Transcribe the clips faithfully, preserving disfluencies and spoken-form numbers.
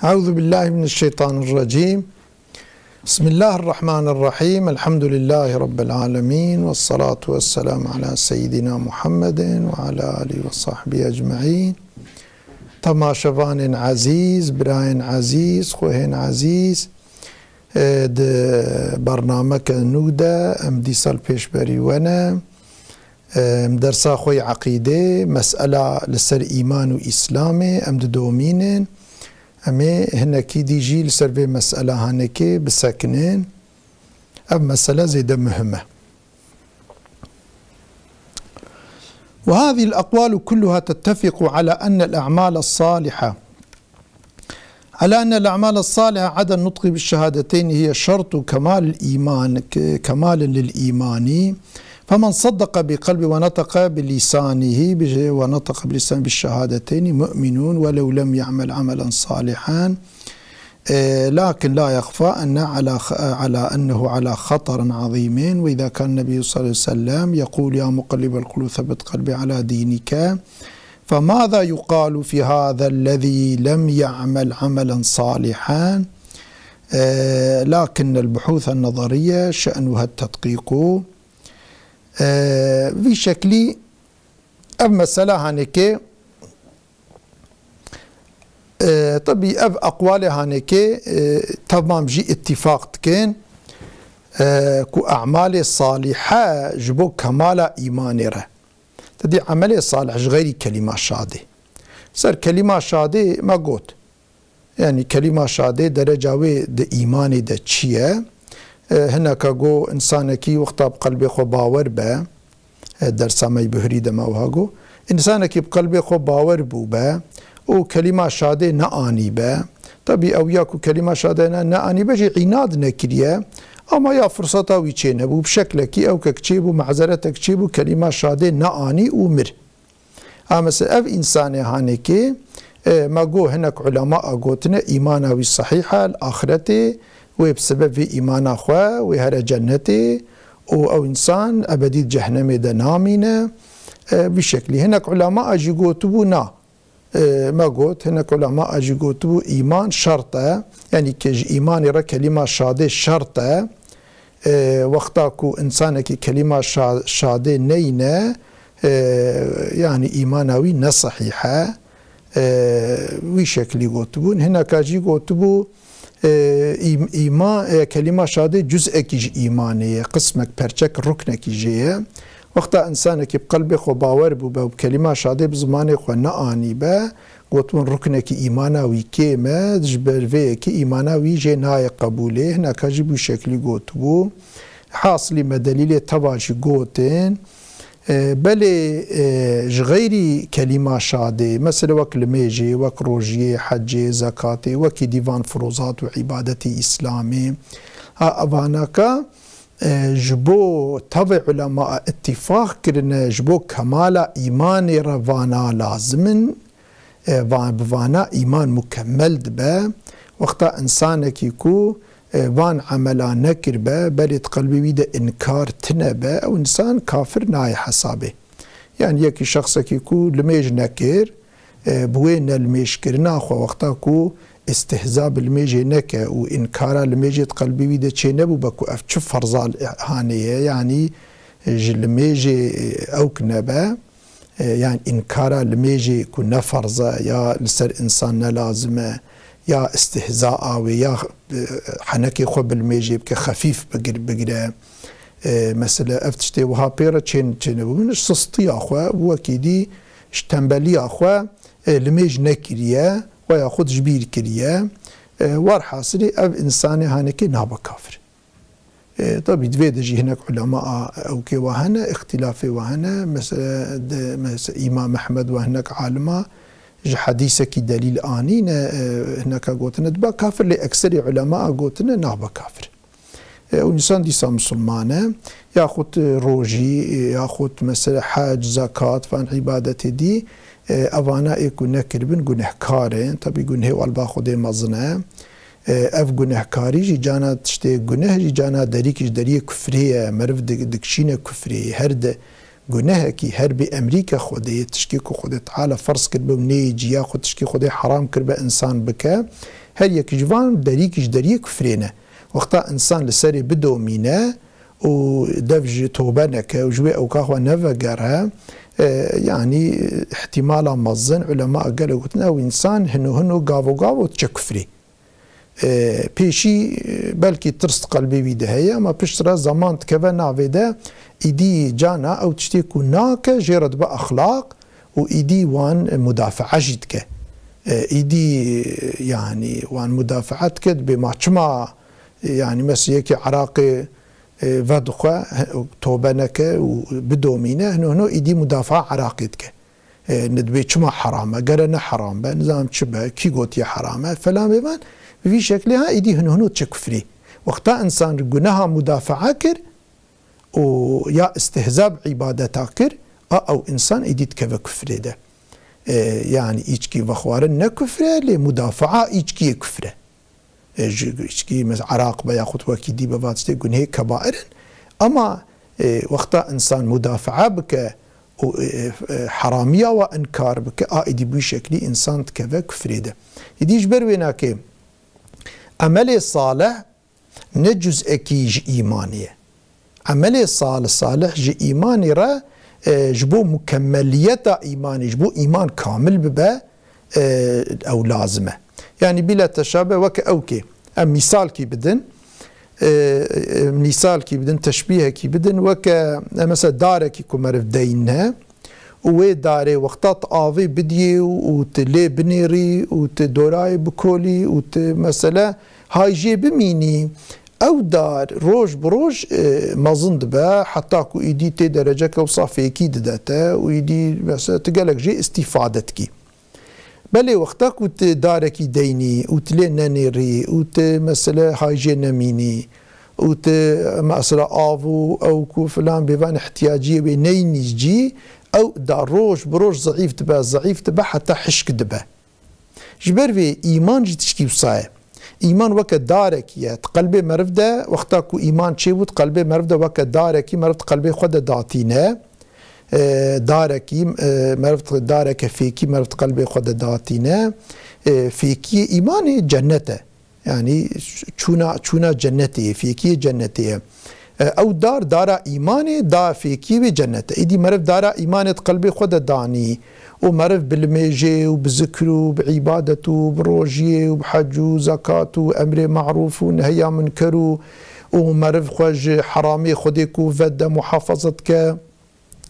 أعوذ بالله من الشيطان الرجيم. بسم الله الرحمن الرحيم. الحمد لله رب العالمين. والصلاة والسلام على سيدنا محمد وعلى آله وصحبه أجمعين. Temaşevanên ezîz, birayên ezîz, xwehên ezîz, e, di bernameke nû de em dîsa li pêşberî we ne. Em dersa xwe yê eqîdê, mesela li ser îman û îslamê em didomînin. Em ê hinekî dî jî li ser vê mesela hanekê bisekinin. Ev mesele zêde muhim e. وهذه الأقوال كلها تتفق على أن الأعمال الصالحة على أن الأعمال الصالحة عدا النطق بالشهادتين هي شرط كمال الإيمان، ك-، كمال للإيمان. فمن صدق بقلبه ونطق بلسانه بج-، ونطق بلسانه بالشهادتين مؤمن ولو لم يعمل عملا صالحا، آه، لكن لا يخفى أن على خ-، على أنه على خطر عظيم. وإذا كان النبي صلى الله عليه وسلم يقول: "يا مقلب القلوب ثبت قلبي على دينك"، فماذا يقال في هذا الذي لم يعمل عملا صالحا؟ آه، لكن البحوث النظرية شأنها التدقيق. آه، vî şeklî ev mesela hanekê, e, tabî ev aqwalê hanekê, e, temam jî îtîfaq dikin, e, ku e'malê salîhe ji bo kemala îmanê re. Te dî emelê salih ji xeyrî kelîma şadê. Ser kelîma şadê me got. Yanî kelîma şadê dereca wê di îmanê de çi ye? E, hineka go însanekî wexta bi qelbê xwe bawer be, e, dersa me yê Buhurî de me wiha go, însanekî bi qelbê xwe bawer bûbe û kelîma şadê neanîbe, tabî ew ya ku kelîma şadê ne, neanîbe jî înad nekiriye, ama ya firseta wî çênebû, bi şeklekî ewkek çêbû, mezeretek çêbû, kelîma şadê neanî û mir. A mesela ev însanê hanekê, e, me got hinek ulema a gotine îmana wî sehîh e, li axretê wê bi sebeb vê îmana xwe wê here cennetê û ew însan ebedî di cehennemê de namîne. E, vî şeklî. Hinek ulema a jî gotibû na. E, me got, hinek ulema a jî gotibû îman şert e. Yanî ke ji îmanê re kelîma şadê şert e. E, wexta ku însanekî kelîma şa-, şadê neyne, e, yanî îmana wî ne sehîh e. E, wî şeklî gotibûn. Hineka jî gotibû, e, îm-, îma-, e, kelîma şadê cuz'ekî ji îmanê ye, qismek, perçek, ruknekî jê ye. Wexta însanekî bi qelbê xwe bawer bûbe û bi kelîma şadê bi zimanê xwe neanîbe, gotibûn ruknekî îmana wî kêm e, ji ber vê yekê îmana wî jê nayê qebûlê, hineka jî bi wî şeklî gotibû. Hasilî me delîlê teva jî gotin. E, belê, e, ji xeyrî kelîma şadê, mesela wek limêjê, wek rojiyê, hecê, zekatê, wekî dîvan firozat û îbadetê îslamê, ha, evanaka, e, ji bo tevê ulema îtîfaq kirine, ji bo kemala îmanê re vana lazim in, e, va-, bi vana îman mukemmel dibe. Wexta însanekî ku, e, van emela nekiribe, belê di qelbê wî de înkar tine be, ew însan kafir nayê hesabê. Yanî yekî şexsekî ku limêj nekir, e, bi wê nelimêjkirina xwe wexta ku îstihza bi limêjê neke û înkara limêjê di qelbê wî de çênebûbe ku ev çi ferza hanê ye, yanî, e, ji limêjê, e, ewk nebe, e, yan înkara limêjê ku ne ferz e, ya li ser însan ne lazim e, ya îstihzaa wê, ya, e, henekê xwe bi limêjê bike, xefîf bigir-, bigire. E, mesela ev tiştê wiha pê re çên-, çênebû. Min ji sistiya xwe, wekî dî ji tembeliya xwe, e, limêj nekiriye, we ya xwe ji bîr kiriye. E, werhasilî ev însanê hanekê nabe kafir. E, tabî di vê de jî hinek ulema a ewkê wa hene, îxtîlafê wa hene. Mesela, di, mesela Îmam Ehmed wa hinek alima ji hedîsekî delîl anîne, e, hineka gotine dibe kafir, lê ekserê ulema a gotine nabe kafir. E, û însan dîsa misilman e, yaxud, e, rojî, e, yaxud mesela hec, zekat, van îbadetê dî, e, evana ê ku nekiribin gunehkar in. Tabî gunehê û elba Xwedê mezin e. E, ev gunehkarî jî cana tiştê guneh jî cana derîk ji deriyê kufrê ye. Meriv di-, dikişîne kufrê. Her de gunehekî, her bêemrîke Xwedê, tişkî ku Xwedê Teala ferz kiribe û neyê cî ya xwe, tişkî Xwedê heram kiribe însan bike, Her yek ji van derîk ji deriyê kufrê ne. Wexta însan li serê bidomîne û dev ji tobe neke û ji wê ewka xwe nevegere, e, yanî îhtîmala mezin, ulema gelek gotin, ew însan hino hino gavo gavo diçe kufrê. E, pêşî, e, belkî tirs di qelbê wî de heye, ama piştre zeman dikeve navê de, îdî cana ew tiştê ku nake, jê re dibe exlaq û îdî wan mudafaa jî dike. E, îdî, yanî wan mudafaa dike, dibê ma çima, e, yanî mesela yekê Iraqê, e, vedixwe, he, tobe neke û bidomîne, hino hino îdî mudafaa Iraqê dike. E, ne dibê çima heram e, gere ne heram be, nizam çi be, kî gotiye heram e, felan bêvan, bi vî şeklê ha îdî hino hino diçe kufrê. Wexta însan guneha mudafaa kir û ya istihza bi îbadeta kir, a ew însan îdî dikeve kufrê de. E, yanî îçkî vexwarin ne kufr e, lê mudafaa îçkiyê kufr e. E, ji, ji kî, mesela Iraq be yaxud wekî dî be, va tiştê gunehê kebair in. Ama, e, wexta însan mudafaa bike û, e, e, heramiya wa inkar bike, a îdî bi wî şeklî însan dikeve kufrê de. Îdî ji ber wê nake emelê salih ne cuz'ekî ji îmanê ye. Emelê sal-, salih ji îmanê re, e, ji bo mukemeliyeta îmanê, ji bo îman kamil bibe, e, ew lazim e. Yanî bîle teşabe weke ewkê. Em mîsalkî bidin, e, e, mîsalkî bidin, teşbîhekî bidin, weke, e, mesela darekî ku meriv deyne û wê darê wexta tu avê bidiyê û, û tu lê binêrî û tu dorayê bikolî û tu mesela hay jê bimînî, ew dar roj bi roj, e, mezin dibe, heta ku îdî tê dereceke wisa fêkî dide te û îdî mesela tu gelek jê îstîfade dikî. Belê wexta ku tu darekî deynî û tu lê nenêrî û tu mesele hay jê nemînî û tu mesela av û ew ku filan bêvan ihtiyaciyê wê neynî cî, ew da roj bi roj zeîf dibe, zeîf dibe heta hişk dibe. Ji ber vê îman jî tişkî wisa ye. Îman weke darekî ye. Di qelbê meriv de, wexta ku îman çêbû, di qelbê meriv de weke darekî meriv di qelbê xwe de datîne. E, darekî, e, meriv di, dareke fêkî meriv di qelbê xwe de datîne. E, fêkiyê îmanê cennet e. Yanî çûna, çûna cennetê ye, fêkiyê cennetê ye. E, ew dar, dara îmanê, da fêkiyê wê cennet e. Îdî meriv dara îmanê di qelbê xwe de danî û meriv bi limêjê û bi zikr û bi îbadet û bi rojiyê û bi hec û zekat û emrê marûf û nehya munker û, û meriv xwe ji heramê Xwedê ku vedide muhafaza dike,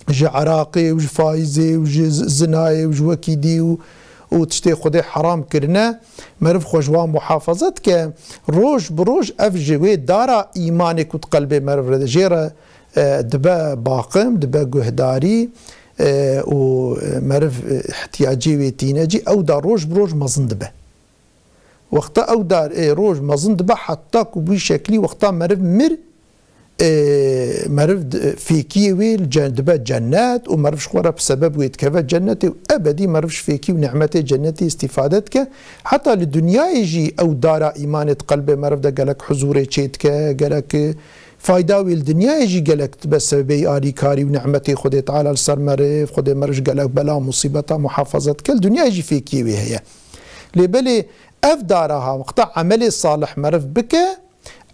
ji Iraqê û ji faîzê û ji z-, zinayê û ji wekî dî û, û tiştê Xwedê heram kirine, meriv xwe ji wan muhafaza dike, roj bi roj ev ji wê dara îmanê ku di qelbê meriv re de jê re, e, dibe baqim, dibe guhdarî, e, û meriv, e, ihtiyacê wê tîne cî, ew da roj bi roj mezin dibe. Wexta ew dar ê roj mezin dibe, heta ku bû şeklî wexta meriv mir, ê, meriv di, fêkiyê wê li cen-, dibe cennet û meriv ji xwe re bi sebeb wê dikeve cennetê û ebedî meriv ji fêkî û nîmetê cennetê îstîfade dike. Heta li dinyayê jî ew dara îmanê di qelbê meriv de gelek huzûrê çê dike, gelek, e, fayda wê li dinyayê jî gelek dibe sebebê alîkarî û nîmetê Xwedê Teala li ser meriv, Xwedê meriv ji gelek bela û musîbeta muhafaza dike, li dinyayê jî fêkiyê wê heye. Lê belê ev dara ha wexta emelê salih meriv bike,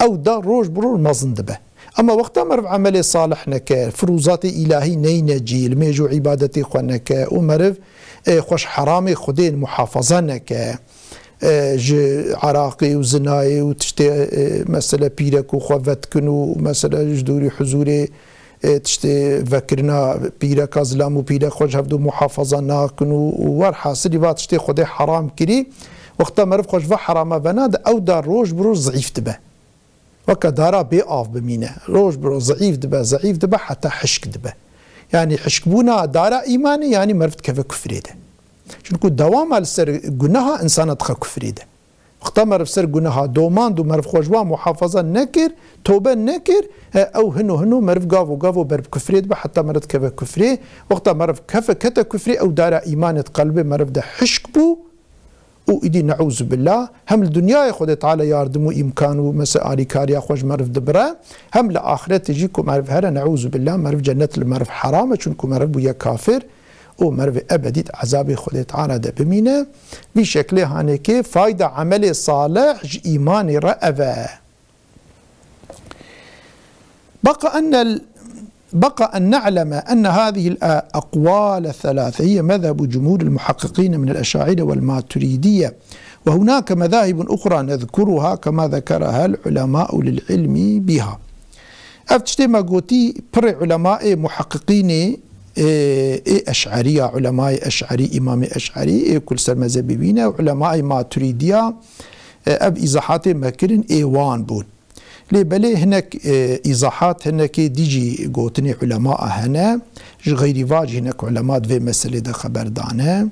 ew da roj bi roj mezin dibe. Ema wexta meriv emelê salih neke, firûzatê îlahî neyne cî, li mêj û îbadetê xwe neke û meriv, e, xwe ji heramê Xwedê muhafaza neke, e, ji Iraqê û zinayê û tiştê, e, mesele pîrek û xwe vetkin û mesele ji dûrî huzûrê, e, tiştê vekirina pîreka zilam û pîrek xwe ji hevdu muhafaza nakin û, û werhasilî va tiştê Xwedê heram kirî, wexta meriv xwe ji va herama venade, ew da roj bi roj zeîf dibe. Weke dara bê av bimîne. Roj bi roj zeîf dibe, zeîf dibe, heta hişk dibe. Yanî hişkbûna dara îmanê, yanî meriv dikeve kufrê de. Çunku dewama li ser guneha însana dixe kufrê de. Wexta meriv ser guneha domand û meriv xwe ji wan muhafaza nekir, tobe nekir, e, ew hino hino meriv gavo gavo ber bi kufrê dibe, heta meriv dikeve kufrê. Wexta meriv kefe, kete kufrê, ew dara îmanê di qelbê meriv de hişk bû û îdî neûzubillah, hem li dinyayê Xwedê Teala yardim û îmkan û mese alîkariya xwe ji meriv dibire, hem li axiretê jî ku meriv here neûzubillah, meriv cennet li meriv heram e, çunku meriv bûye kafir. û merivê ebedî di ezabê Xwedê Teala de bimîne. Vî şeklê hanekê fayda emelê salih ji îmanê re ev e. بقى أن ال-، بقى أن نعلم أن هذه الأقوال الثلاثة هي مذهب جمهور المحققين من الأشاعرة والماتريدية، وهناك مذاهب أخرى نذكرها كما ذكرها العلماء للعلم بها. Ev tiştê me gotî, pirê ulemayê muheqiqînê, ê, ê eş'eriya, ulemayê eş'erî, îmamê eş'erî, ê ku li ser mezhebê wî ne, ulemayê maturidiya, e, ev îzahatê me kirin, ê wan bûn. Lê belê hinek, e, îzahat, hinekê dî jî gotinê ulema a hene, ji xeyrî va jî hinek ulema di vê meselê de xeber dane.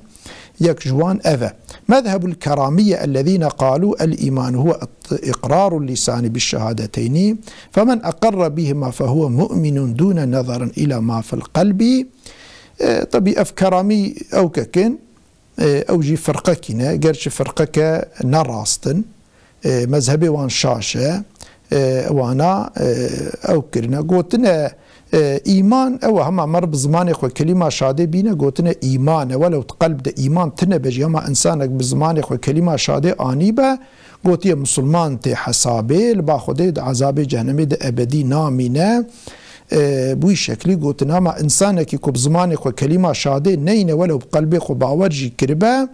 Yek ji wan ev e. مذهب الكرامية الذين قالوا الإيمان هو إقرار اللسان بالشهادتين، فمن أقر بهما فهو مؤمن دون نظر إلى ما في القلب. E, tabî ev keramî ew kekin, e, ew jî firqekî ne, gerçi firqeke ne rast in. E, mezhebê wan şaş e. E, wana, e, ew kirine. Gotine, e, îman, ew hema mer bi zimanê xwe kelîma şadê bîne, gotine îman e. Welew di qelb de îman tine be jî, hema insanek bi zimanê xwe kelîma şadê anî be, gotiye musulman tê hesabê, li ba Xwedê di ezabê cehennemê de ebedî namîne. E, bi wî şeklî gotin, hema insanekî ku bi zimanê xwe kelîma şadê neyne, welew bi qelbê xwe bawer jî kiribe,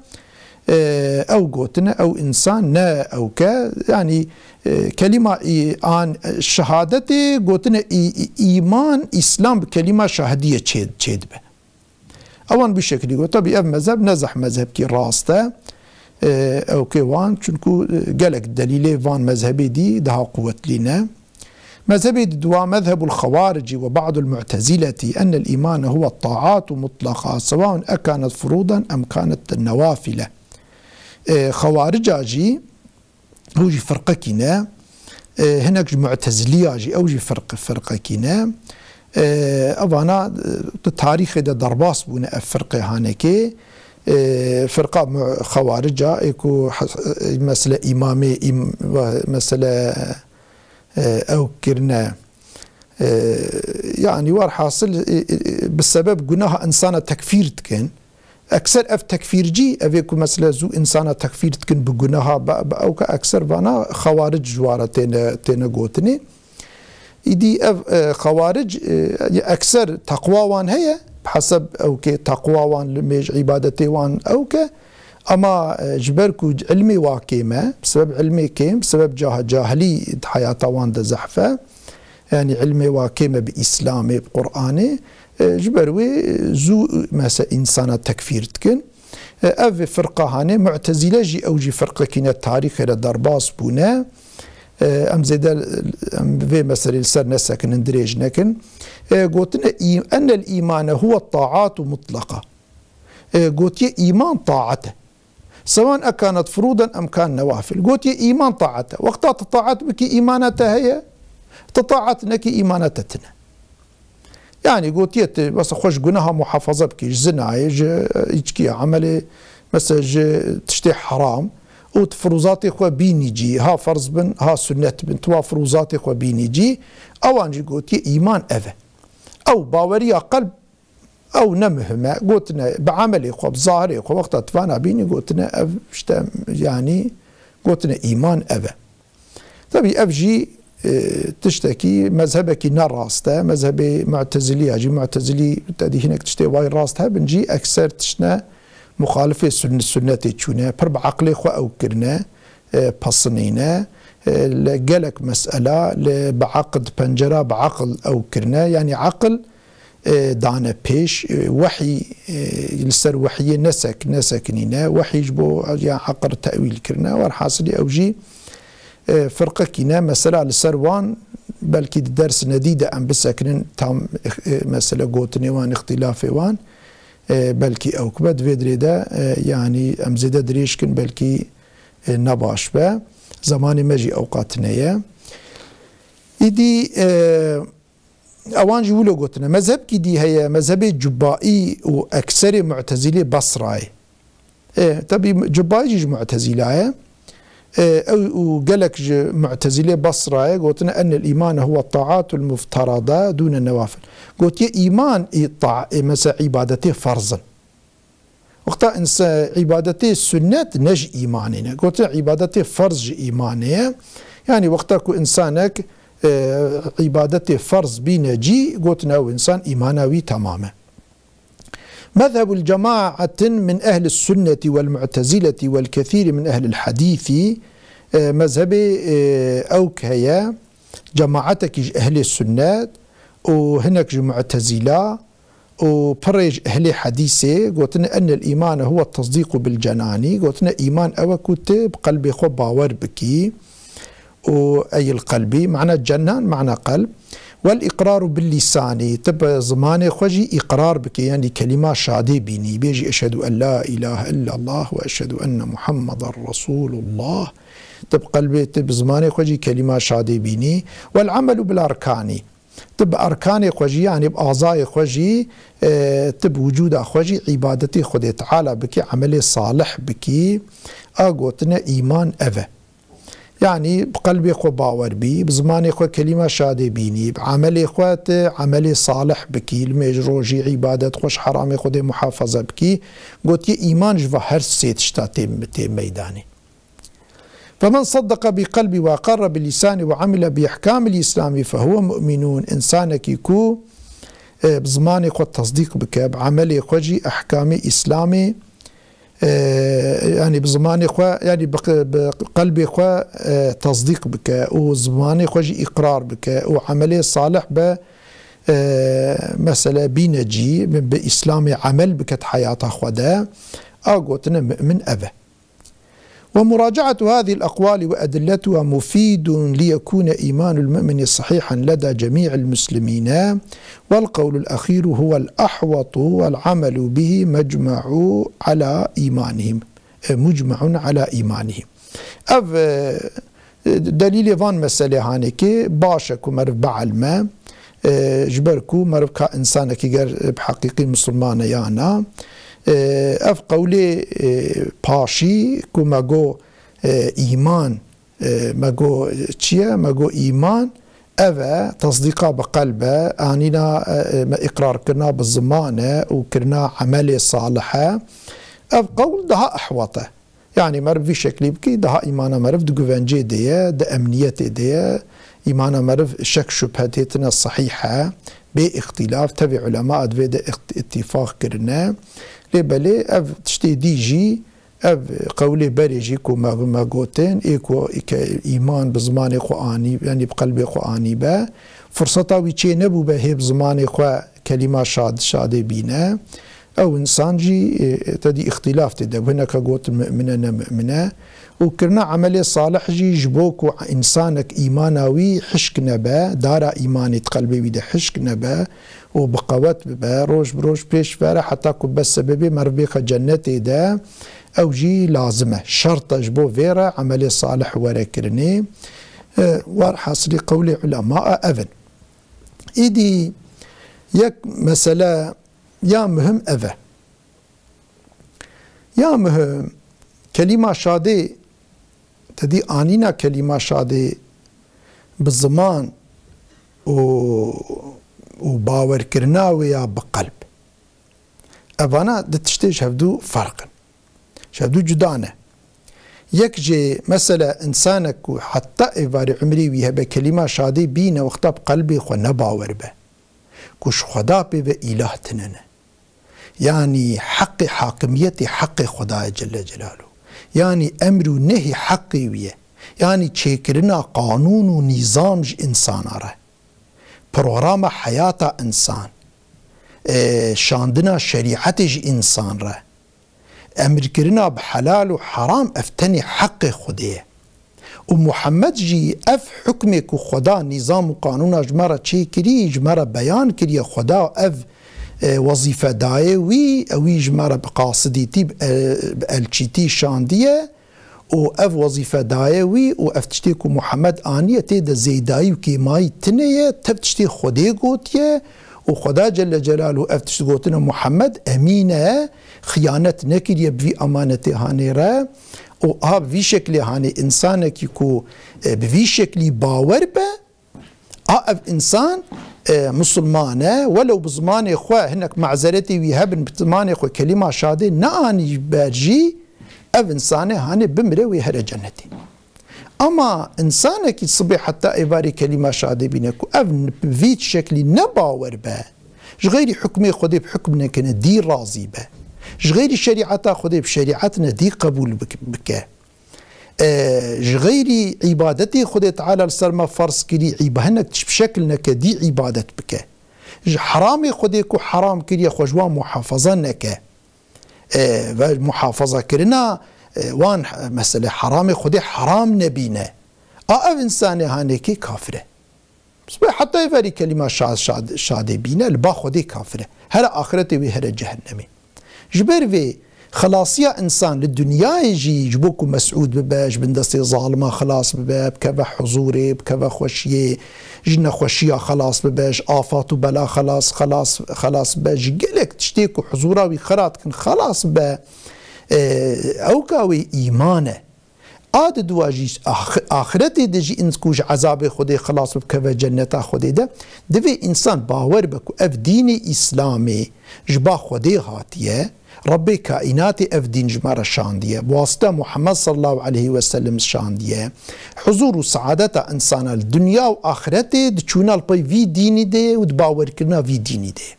e, ew gotine, ew însan ne ew ke, yanî, e, kelîma î-, an, şehadetê gotine î-, î-, îman, îslam bi kelîma şahidiyê çê-, çêdibe. Ewan bi şeklî got. Tabî ev mezheb ne zehf mezhebkî rast e. E, ew kê wan, çunku, e, gelek delîlê van mezhebê dî daha quwetlî ne. Mezhebê di dua, مذهب الخوارج وبعض المعتزلة أن الإيمان هو الطاعات مطلقة سواء أكانت فروضا أم كانت نوافل. E, Xewarica jî, ew jî firqekî ne. E, hinek ji Mu'teziliya jî, ew jî firq-, firqekî ne. E, evana, e, di tarîxê de derbas bûne ev firqê hanekê. E, firqa Mu-, Xewarica, ê ku hes-, e, mesele îmamê, îm-, ve mesele e, ew kirine. E, yanî werhasil, e, e, bi sebeb gunaha insana tekfîr dikin. Ekser ev tekfîrcî, ev ê ku mesela zû insana tekfîr dikin bi gunaha, be, be, ew ke ekser vana xewaric ji wara têne, têne gotinê. Îdî ev, e, xewaric, e, ekser teqwa wan heye, bi heseb ew ke teqwa wan li mêj îbadetê wan ew ke, Ama, e, ji ber ku ilmê wa kêm e, bi sebeb ilmê kêm, bi sebeb cah-, cahilî di heyata wan de zehf e, yanî ilmê wa kêm e bi Îslamê, bi Qur'anê, e, ji ber wê, e, zû, mese-, însana tekfîr dikin. E, ev firqa hanê, Mu'tezîle jî, ew jî firqekî ne, tarîxê re derbas bûne. E, em zêde, em vê meselê li ser nesekinin, dirêj nekin. E, gotine, î-, ennel îmane huwe taatu mutlaqa. E, gotiye, îman taet e. Sewan ekanet furudan em kan newafil. Gotiye, îman taet e. Wexta tu taet bikî, îmana te heye. Tu taet nekî, îmana te tine. Yanî gotiye, tu bes xwe ji gunaha muhafaza bikî, ji zinayê, ji, e, îçkiya, emelê, mesela ji tiştê heram û tu firûzatê xwe bînî cî, ha ferz bin, ha sunnet bin, tu wa firûzatê xwe bînî cî, ewan jî gotiye, îman ev e. Ew baweriya qelb Ew ne muhim e. Gotine bi emelê xwe, bi zahirê xwe, wexta tu vana bînî, gotine ev işte, yanî gotine îman ev e. Tabî ev jî, e, tiştekî, mezhebekî ne rast e. Mezhebê Mu'tezilî ya jî, Mu'tezilî te dî hinek tiştê wayî rast hebin jî, ekser tiştine muxalifê sünn-, sunnetê çûne. Pir bi eqlê xwe ew kirine, e, pesinîne. E, li gelek mesela li bi eql, pencera bi eql ew kirine. Yanî eql e, dane pêş, e, wehî, e, li ser wehiyê nesek-, nesekinîne, wehî ji bo ya eql tewîl kirine. Werhasilî ew jî, e, firqekî ne. Mesela li ser wan belkî di ders nedî de em bisekinin tam, e, mesele gotinê wan, îxtîlafê wan, e, belkî ew kibe di vê dirê de, e, yanî em zêde dirêj kin belkî, e, ne baş be. Zemanê me jî ewqat tine ye. Îdî, e, Ewan jî wilo gotine. Mezhebkî dî heye, mezhebê Cubaî û ekserê Mu'tezîlê Basrayê. E, tabî Cubaî jî ji Mu'tezîla ye. E, ew û gelek ji Mu'tezîlê Basrayê gotine, "Ennel îmane huwe ta'atul mufterada dûne newafil." Gotiye, îman, î, ta-, e, mesela îbadetê ferz in. Wexta însa-, îbadetê sunnet ne ji îmanê ne. Gotin îbadetê ferz ji îmanê ye. Yanî wexta ku însanek, e, îbadetê ferz bîne cî, gotin ew însan îmana wî temam e. مذهب جماعة من أهل السنة والمعتزلة والكثير من أهل الحديث، e, mezhebê, e, ew heye, cemaetekî ji ehlê sunnet û hinek ji mu'tezîla û pirê ji ehlê hedîsê gotine, "Ennel îmane huwe tesdîqu bil cenanî", gotine, "Îman ew e ku tu bi qelbê xwe bawer bikî." û eyl qelbî, mana cenan, mana qelb. Wel iqraru bil lisanî, tu bi zimanê xwe jî iqrar bike, yanî kelîma şadê bînî, bêjî, "Eşhedû en la ilahe illallah ve eşhedû enne Muhammeden Resulullah." Tu bi qelbê, tu bi zimanê xwe jî kelîma şadê bînî. Wel amelu bil arkanî. Tu bi erkanê xwe jî, yanî bi azayê xwe jî, e, tu bi wicûda xwe jî îbadetê Xwedê Teala bikî, emelê salih bikî, a gotine îman ev e. Yanî bi qelbê xwe bawer bî, bi zimanê xwe kelîma şadê bînî, bi emelê xwe tu emelê salih bikî, limêj rojî, îbadet, xwe ji heramê Xwedê muhafaza bikî, gotiye îman ji va her sê tişta tê, tê meydanê. فمن صدق بقلبه وأقر بلسانه وعمل بأحكام الإسلام فهو مؤمن. Însanekî ku, e, bi zimanê xwe tesdîq bike, bi emelê xwe jî ehkamê Îslamê, e, yanî bi zimanê xwe, yanî bi q-, bi qelbê xwe, e, tesdîq bike û zimanê xwe jî îqrar bike û emelê salih be, e, mesele bîne cî, bi, bi Îslamê emel bike di heyata xwe de, a gotine mu'min ev e. ومراجعة هذه الأقوال وأدلتها مفيد ليكون إيمان المؤمن صحيحا لدى جميع المسلمين، والقول الأخير هو الأحوط والعمل به مجمع على إيمانهم، مجمع على إيمانهم. Ev, e, delîlê van meselê hanekê baş e ku meriv bielme, e, ji ber ku meriv ka însanekî ger bi heqîqî misilman e ya na. E, ev qewlê, e, paşî ku me got, e, îman, e, me got çi ye? Me got îman, ev e, tesdîqa bi qelb e, anîna, e, me îqrarkirina bi ziman e û kirina emelê salih e. Ev qewl daha ehwat e. Yanî meriv vî şeklî bikî, daha îmana meriv di guvencê de ye, di emniyetê de ye. Îmana meriv şek şubhe tê tine sehîh e, bê îxtîlaf, tevî ulema divê de îxt-, îtîfaq kirine. Lê belê ev tiştê dî jî, ev qewlê berê jî ku me, me gotin, ê ku ke îman bi zimanê xwe anî, yanî bi qelbê xwe anî be, firseta wî çê nebûbe hê bi zimanê xwe kelîma şad-, şadê bîne. Ew însan jî, e, tedî îxtîlaf tê de bû. Hineka gotin mu'min e, ne mu'min e. Û kirina emelê salih jî ji bo ku însanek îmana wî hişk nebe, dara îmanê di qelbê wî de hişk nebe û bi qewet bibe, roj bi roj pêş vere heta ku bes sebebê meriv bêxe cennetê de, ew jî lazim e. Şert e ji bo vê re emelê salih were kirinê. E, werhasilî qewlê ulema e ev in. Îdî yek mesele ya muhim ev e. Ya muhim, kelîma şadê, te dî anîna kelîma şadê bi ziman û, û bawerkirina wê ya bi qelb. Evana di tiştê ji hevdû ferq in. Ji hevdû cuda ne. Yek jê, mesela, însanek ku heta êvarê umrê wî hebe kelîma şadê bîne, wexta bi qelbê xwe ne bawer be ku ji Xweda pê ve îlah tine ne. Yanî heqê hakimiyetê heqê Xweda ye Celle Celaluhu. Yanî emr û nehî heqê wî ye. Yanî çêkirina qanûn û nîzam ji însana re. Programa heyata însan. E, şandina şerîetê ji însan re. Emirkirina bi helal û heram ev tenê heqê Xwedê ye. Û Muhammed jî ev hukmê ku Xweda nîzam û qanûna ji me re çêkirî, ji me re beyan kiriye, Xweda ev, e, wezîfe daye wî, ewî ji me re bi qasidîtî, bi, e, bi elçîtî şandiye û ev wezîfe daye wî û ev tiştê ku Muhammed aniye tê de zêdayî û kêmayî tine ye, tev tiştê Xwedê gotiye û Xweda Celle Celaluhu ev tişt gotine Muhammed emîn e, xiyanet nekiriye bi vî emanetê hanê re û a bi vî şeklê hanê însanekî ku, e, bi vî şeklî bawer be, a ev însan e, musulman e, welew bi zimanê xwe hinek mazeretê wî hebin, bi zimanê xwe kelîma şadê neanî ber jî, ev insane hanê bimire wê here cennetê. Ama insanekî sibê heta êvarê kelîma şadê bîne ku ev bi vî şeklî ne bawer be, ji xeyrî hukmê Xwedê bi hukm nekine, dî razî be, ji xeyrî şerîeta Xwedê bi şerîet ne dî qebûl bik-, bike, e, ji xeyrî îbadetê Xwedê Teala li ser me ferz kirî, îba-, hinek tişt bi şekil neke, dî îbadet bike. Ji heramê Xwedê ku heram kiriye xwe ji wan muhafaza neke. E, ve muhafazakirina, e, wan, e, mesele heramê Xwedê heram nebîne. A ev insanê hanekê kafir e. Sibê heta êvarî kelîma şa-, şa-, şadê bîne, li ba Xwedê kafir e. Here axiretê wê here cehennemê. Ji ber vê xelasiya insan li dinyayê jî ji bo ku mesûd bibe, ji bin destê zalima xelas bibe, bikeve huzûrê, bikeve xweşiyê, ji nexweşiya xelas bibe, ji afat û bela xelas, xelas, xelas bibe, ji gelek tiştê ku huzûra wî xera dikin xelas bibe, e, ewka wê îman e. A di dua jî ax-, axiretê de jî ins-, ku ji ezabê Xwedê xilas bikeve cenneta Xwedê de, divê însan bawer be ku ev dînê Îslamê ji ba Xwedê hatiye, Rebbê kaînatê ev dîn ji me re şandiye, bi wasita Muhammed sallallahu aleyhi ve sellem şandiye. Huzûr û saadeta însana li dinya û axiretê diçûna li pey vî dînî de ye û di bawerkirina vî dînî de ye.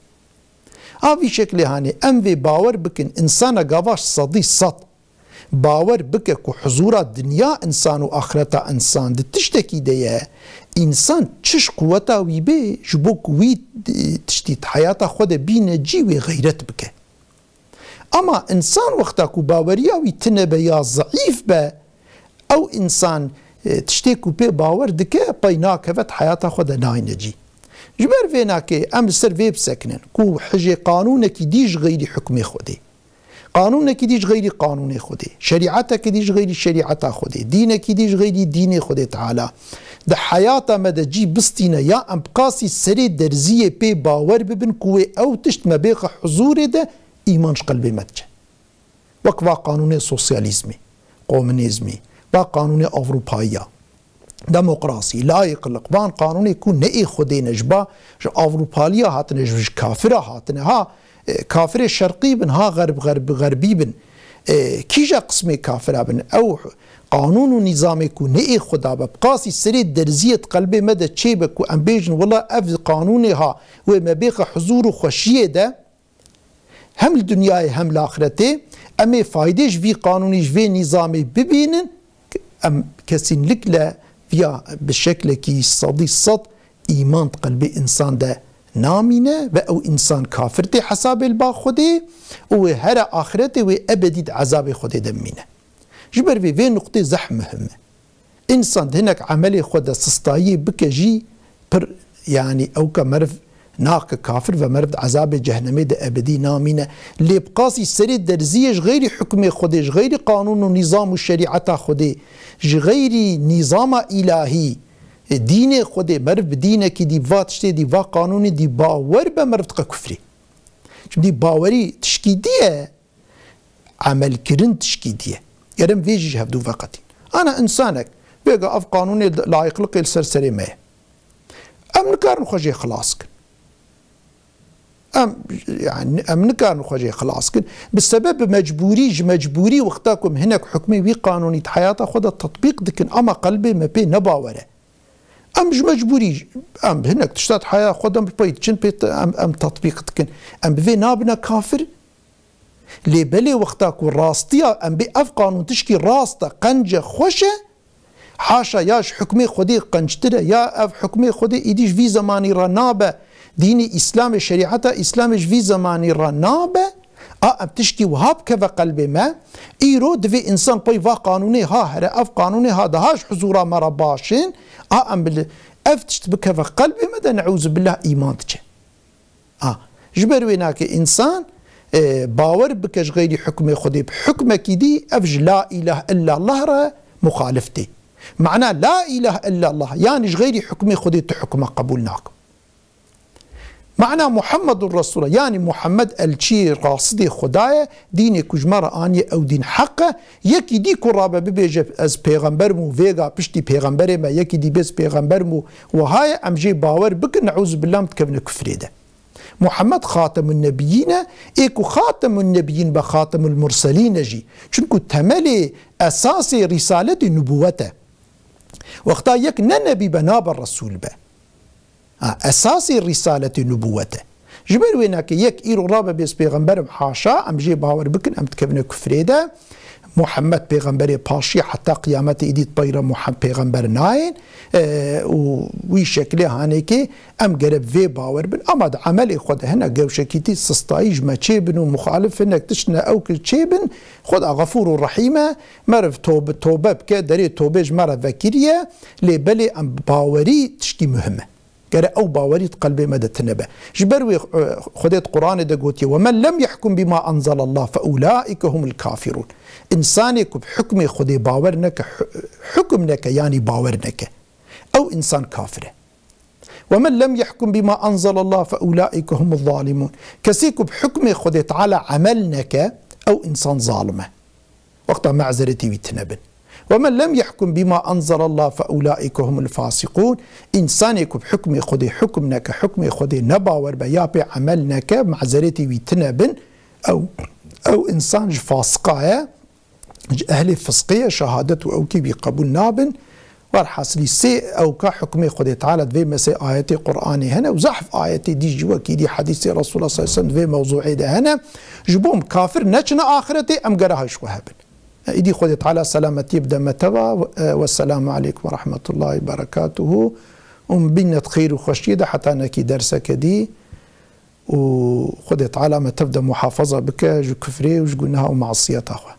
A vî şeklê hanê em vê bawer bikin, însana gava sedî sed bawer bike ku huzûra dinya însan û axireta însan di tiştekî de ye, însan çi ji quweta wî bê, ji bo ku wî, e, tiştî di heyata xwe de bîne cî, wê xeyret bike. Ama însan wexta ku baweriya wî tune be ya zeîf be, ew însan, e, tiştê ku pê bawer dike, pey nakeve, di heyata xwe de nayne cî. Ji ber vê nake em li ser vê bisekinin ku hijê qanûnekî dî ji xeyrî hukmê Xwedê. Qanûnekî dî ji xeyrî qanûnê Xwedê, şerîetekî dî ji xeyrî şerîeta Xwedê, dînekî dî ji xeyrî dînê Xwedê Teala di heyata me de cî bistîne, ya em bi qasî serê derziyê pê bawer bibin ku wê ew tişt me bêxe huzûrê de, îman ji qelbê me diçe. Wek va qanûnê sosyalîzmî, komunîzmî, va qanûnê Ewropayiya, demokrasî, layîqlik, van qanûnê ku ne ê Xwedê ne, ji ba, ji Ewropaliya hatine, ji, ji kafira hatine. Ha, e, kafirê şerqî bin, ha xerb, xerb, xerbî bin. E, kîja qismê kafira bin? Ew qanûn û nîzamê ku ne ê Xweda be, bi qasî serê derziyê di qelbê me de çêbe ku em bêjin, wela ev qanûnê ha, wê me bêxe huzûr û xweşiyê de, hem li dinyayê hem li axiretê, em ê faydê ji vî qanûnî, ji vê nîzamê bibînin, em kesînlikle viya bi şeklekî sedî sed îman di qelbê însan de namîne ve ew însan kafir tê hesabê li ba Xwedê û wê here axiretê wê ebedî di ezabê Xwedê de bimîne. Ji ber vê, vê nuqtê zehf muhim e. Însan di hinek emelê xwe de sistayiyê bike jî pir, yanî ewka meriv nake kafir ve meriv di ezabê cehennemê de ebedî namîne. Lê bi qasî serê derziyê ji xeyrî hukmê Xwedê, ji xeyrî qanûn û nîzam û şerîeta Xwedê, ji xeyrî nîzama îlahî, e, dînê Xwedê, meriv bi dînekî dî, va tiştê dî, va qanûnê dî bawer be, meriv diqe kufrê. Şimdi bawerî tişkî dî ye, emelkirin tişkî dî ye. Ger em vê jî ji hevdû veqetîn. Ana însanek, vêga ev qanûnê layîqliqê li ser serê me ye. Em nikarin xwe jê xilas kin. Em, yani, em nikarin xwe jê xilas kin. Bi sebeb, bi mecbûrî, ji mecbûrî wexta ku em hinek hukmê wî qanûnî di heyata xwe de tetbîq dikin, ama qelbê me pê ne bawer e. Em ji mecbûrî, em hinek tişta di heya xwe de bi pey diçin, pê te-, em, em tetbîq dikin. Em bi vê nabine kafir. Lê belê wexta ku rastiya em bê ev qanûn tişkî rast e, qenc e, xweş e, haşa ya ji hukmê Xwedê qenctir e, ya ev hukmê Xwedê îdî ji vî zemanî re nabe, dînê Îslamê, şerîeta Îslamê ji vî zemanî re nabe, a em tişkî wiha bikeve qelbê me, îro divê însan pey va qanûnê ha here, ev qanûnê ha daha ji huzûra me re baş in, a em li ev tişt bikeve qelbê me de, neûzubillah, îman diçe. A, ji ber wê nake însan, e, bawer bike ji xeyrî hukmê Xwedê bi hukmekî dî, ev ji la îlah illa Allah re muxalif tê. Mana la îlah illa Allah, yanî ji xeyrî hukmê Xwedê tu hukma qebûl nakim. Mana Muhammedun Resulullah, yanî Muhammed elçiyê rasidê Xuda ye, dînê ku ji me re aniye ew dîn heq e. Yekî dî ku rabe bibêje ez pêxember im û vêga piştî pêxemberê me, yekî dî bê ez pêxember im û wiha ye, em jê bawer bikin, neûzubillah em dikevine kufrê de. Muhammed Xatemun Nebiyîn e, ê ku Xatemun Nebiyîn be Xatemul Murselîn e jî. Çunku temelê, esasê rîsaletê nubûwet e. Wexta yek ne nebî be nabe resûl be. Ha, esasê rîsaletê nubûwet e. Ji ber wê nake yek îro rabe bê ez pêxember im, haşa, em jê bawer bikin, em dikevine kufrê de. Muhammed pêxemberê paşî heta qiyametê îdî di pey re Muha-, pêxember nayên, e, û wî şekilê hanêkê em gere bi vê bawer bin. Ama di emelê xwe de hinek gewşekîtî, sistayî ji me çêbin û muxalif hinek tişt ne ew ki çêbin, Xweda Xefûr û Rehîm e, meriv tobe, tobe bike, derê tobê ji me re vekiriye, lê belê em bawerî tiştî muhim e. Gere ew bawerî di qelbê me de tune be. Ji ber wê, e, Xwedê di Quranê de gotiye, "Ve men lem yehkum bima enzelallah fe ulaike humul kafirun." Însanê ku bi hukmê Xwedê bawer neke, hu-, hukum neke, yanî bawer neke, ew însan kafir e. "Ve men lem yehkum bima enzelallah fe ulaike humuz zalimun." Kesê ku bi hukmê Xwedê Teala emel neke, ew însan zalim e. Wexta mezerêtê wî tune bin. "Ve men lem yehkum bima enzelallah fe ulaike humul fasiqun." Însanê ku bi hukmê Xwedê hukm neke, hukmê Xwedê ne bawer be, ya pê emel neke, mezerêtê wî tune bin, ew, ew însan ji fasiqa ye, ji ehlê fisqê ye, şehadet û ewkê wî qebûl nabin. Werhasilî sê ewka hukmê Xwedê Teala di vê mesê ayetê Qur'anê hene û zehf ayetê dî jî wekî dî hedîsê Resulullah sallallahu aleyhi ve sellem di vê mewzûê de hene. Ji bo em kafir neçine axretê, em gere hay ji xwe hebin. Îdî Xwedê Teala selametiyê bide me teva. Wesselamu aleykum ve rahmetullahi ve berekatuhu. Û em bîne di xêr û xweşiyê de heta nekî derseke dî. Û Xwedê Teala me tev de muhafaza bike ji kufrê û ji guneha û masiyeta xwe.